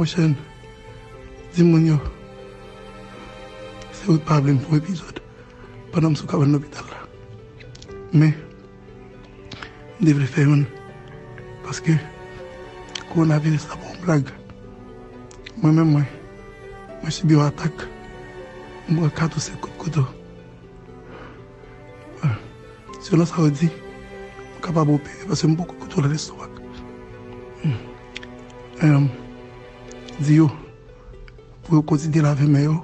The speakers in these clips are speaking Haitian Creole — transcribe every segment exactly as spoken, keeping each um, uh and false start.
Chèn, di moun yo, se ou k pa vle m fè yon epizòd pandan m sou kabann lopital la. Men, m te vle fè youn, paske kowonaviris la pa yon blag. Mwen menm, mwen, mwen sibi yon atak, m pran kat ou senk kout kouto. Selon sa yo di, m kapab opere paske m poko kontwole lestomak. Em, di yo pou yo kontinye lave men yo,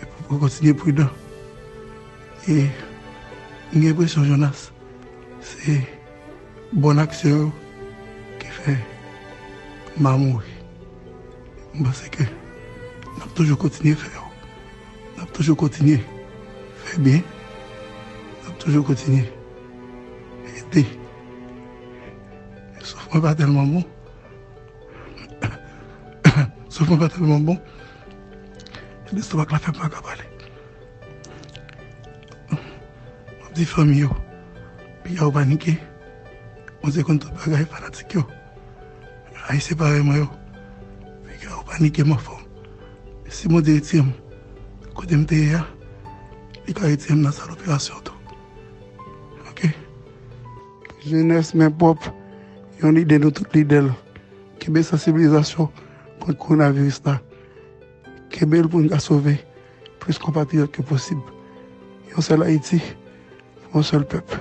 e pou yo kontinye pridan. E m gen enpresyon, Jonas, se bòn aksyon yo ki fè m pa mouri. M panse ke n ap toujou kontinye fè yo. N ap toujou kontinye fè byen. N ap toujou kontinye ede. Souf mwen pa tèlman bon. Souf mwen pa tèlman bon. Lestomak la fè m pa ka pale. M ap di fanmi yo, piga yo panike. Bondye konn tout bagay, fanatik yo. Ayisyen parèy mwen yo, piga yo panike, m anfòm. Si Bondye retire m kote m te ye a, li ka retire m nan sal operasyon tou. Oke? Jenès, men pwòp, yon lide nou tout lide l. Kenbe sansibilizasyon kont kowonaviris la. Kenbe l pou n ka sove plis konpatriyòt ke posib. Yon sèl Ayiti, yon sèl pèp.